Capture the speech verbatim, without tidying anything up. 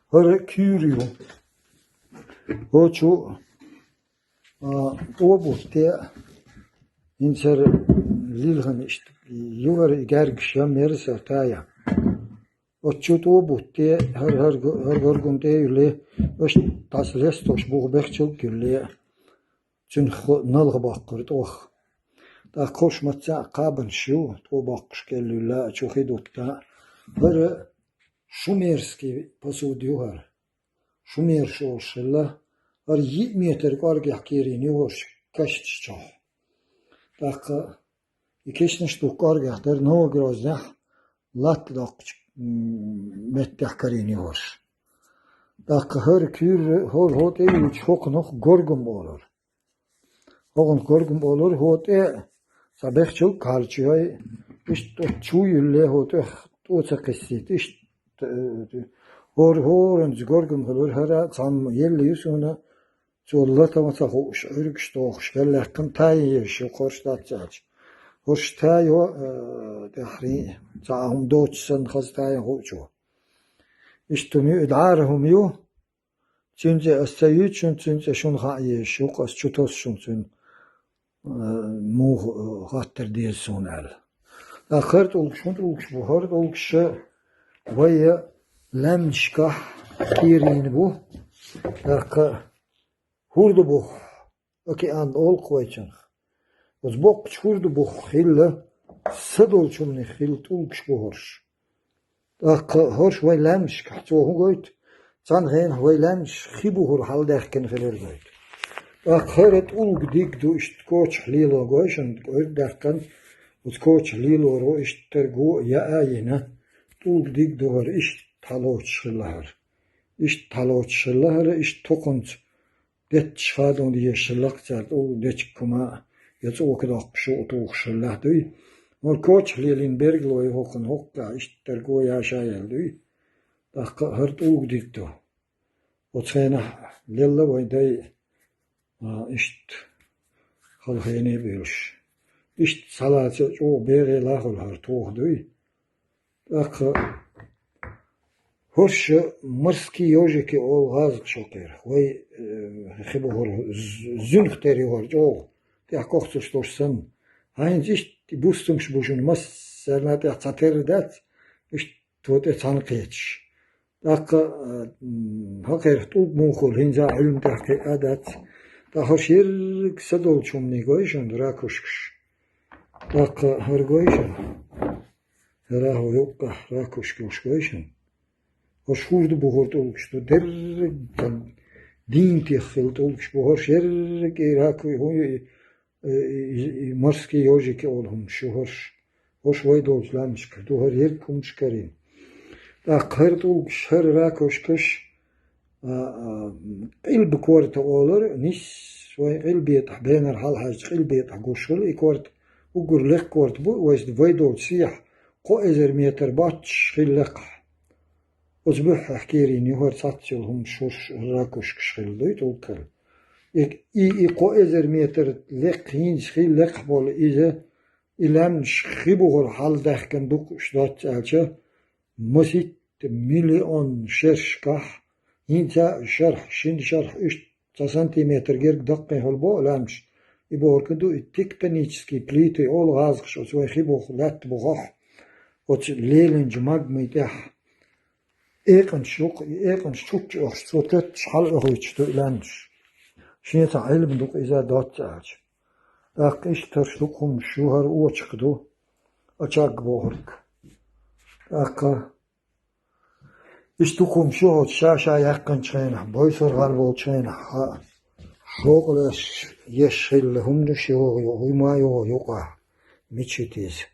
ХӀара куьйра ю. ХӀочу, а, тӀо бутте, хӀинца хӀара лилхана иштта ю хӀара и гергаш я, мерза тая. Оцу тӀо бутте, хӀара, хӀара го-, хӀара горгум тӀе а юьлле, аша дӀаса лестош буха бехчалг а юьлле, цуьнан хо-, налха боккхура тӀох. ТӀаккха ховш мацца а кхабанаш ю, тӀо боккхуш кӀел юьлла а, чу хи дутта. ХӀара шумерский посуда ю хӀара. Шумераш олуш хилла, хӀара йиъ метр кӀоргехь кийрина ю хӀорш кешнаш чохь. ТӀаккха и кешнаш дукха кӀоргехь дара, Новогрознехь латта доккхучу, м, меттехь карийна ю хӀорш. ТӀаккха хӀара куьйра, хӀора хӀо тӀе а юьйцуш, хӀокхунах горгум олура. ХӀокхунах горгум олура, хӀо тӀе а цхьа бехчалг а кхалча, иштта чу а юьлле, хӀо тӀех тӀо а ца кхиссийта, иштта, э, хӀора, хӀоранца горгум хилира, хӀара цхьамма елла ю суна, цо лата ма ца хууш, Ӏуьргаш дохуш, хӀара лаьттан тайна езаш ю, хӀорш дац аьлча. ХӀорш тайо, э, тӀаьххьарий, цхьа а хӀума доцуш санна, хаза тайна хуучо. Иштта хӀума ю, и дӀара хӀума ю, цуьнан цӀе ас ца юьйцу шуна, цуьнан цӀе шуна хаа езаш ю-кх, ас чу тосу шуна цуьнан, э, муха, э, хаттар деза суна аьлла. ТӀаккха хӀара тӀулгаш, хӀун тӀулгаш бу? ХӀара тӀулгаш вай лаьмнашкахь кийрина бу. ТӀаккха хӀорда бухахь, океан олу-кх вай цунах. Оцу боккхачу хӀорда бухахь хилла, са долчу хӀуманах хилла тӀулгаш бу хӀорш. ТӀаккха хӀорш вай лаьмнашкахь, цо хӀун гойту? Цхьана хенахь вай лаьмнаш хи бухара хьаладаьхкина хилар гойту. ТӀаккха хӀара тӀулг диг ду, иштта кочахь лело гой шуна, Ӏуьрг даьккхина, оцу кочахь лелоро иштта тера го а яа а йина, тӀулг диг ду хӀара, иштта хьалоцуш хилла хӀара. Иштта хьалоцуш хилла хӀара, иштта тукхунца детташ хадон дезаш хилла-кх цара, тӀулг дечиг хӀума а, я цӀока доккхуш ю а тухуш хиллехь дуй. ХӀара кочахь лелийна бергалой хӀокхунна хӀокху тӀехь иштта тера го яа а яьлла дуй. ТӀаккха хӀара тӀулг диг ду. Оцу хенахь лелла вайн дай, а, иштта хала хене а буьйлуш. Иштта схьалаца чӀогӀа бегӀе лахула хӀара тоха дуй. ТӀаккха хӀорш морские ёжики олу гӀазкхаша хӀокхерах. Вай, э, хи бухара з-, зуьнах тера ю хӀара чӀогӀа, тӀехь кохцурш долуш санна. ХӀинца иштта бустамаш бу шуна, массарна тӀехь цхьатерра дац, иштта тӀе цхьаьна кхеташ. ТӀаккха, а, м, хӀокхерах тӀулг муха хуьлу, хӀинца а Ӏуьллу тӀехь кхиа а дац. Ткъа хӀорш ерриг са долчу хӀуманийн гой шуна, ракушкаш. ТӀаккха хӀара гой шуна. ХӀара хӀо юккъехь ракушка йолуш гой шуна. ХӀорш хӀорда бухара тӀулгаш ду, дерриг дийна теха хилла тӀулгаш бу хӀорш, ерриг и раку-, хӀун ю и, и, и, и морские ёжики олу хӀуманаш ю хӀорш. ХӀорш вай долчу лаьмнашкара ду хӀара ерриг хӀуманаш карийна. ТӀаккха хӀара тӀулгаш, хӀара ракушкаш, а, а, къилба корта олура, нисса вайн къилбетӀахь, бенара хьалахьаьжча къилбетӀахь гуш хуьлу и корта, уггар лекха корта бу, вайша вай долчу сехьа кхо эзар метр боццуш хилла лекхахь. Оцу буьххьехь кийрина ю хӀара цхьацца йолу хӀуманаш, хӀорш ракушкаш хилла дуй тӀулг хилла. И, и, и кхо эзар метр лекха хӀинца хилла лекхахь болу иза, и лаьмнаш хи бухара хьаладаьхкина дукха уьш доцца аьлча, маситта миллион шершкахь, хӀинца а шарахь, шина шарахь иштта цхьа сантиметр герга даккхий хьула бо а лаьмнаш. И бохург ду, и тектонические плиты олу гӀазкхаша оцу вайн хи буха, лаьтта бухахь, оцу лелинчу магмин тӀехь. Экъанаш ю-кх, и экъанаш чучча оьхуш, цо тоьттуш хьалаоьхуьйтуш ду и лаьмнаш. Шен цхьа Ӏилма ду-кх иза доцца аьлча. ТӀаккха иштта хӀорш дукха хӀуманаш ю, хӀара очаг ду, очаг бохург. ТӀаккха иштта дукха хӀуманаш ю хӀорш ша-ша яьккхинчу хенахь, бойсар гӀар болчу хенахь, хьа, шокъалеш еш хилла хӀуманаш ю, хӀума ю юкъахь, мича хӀита иза.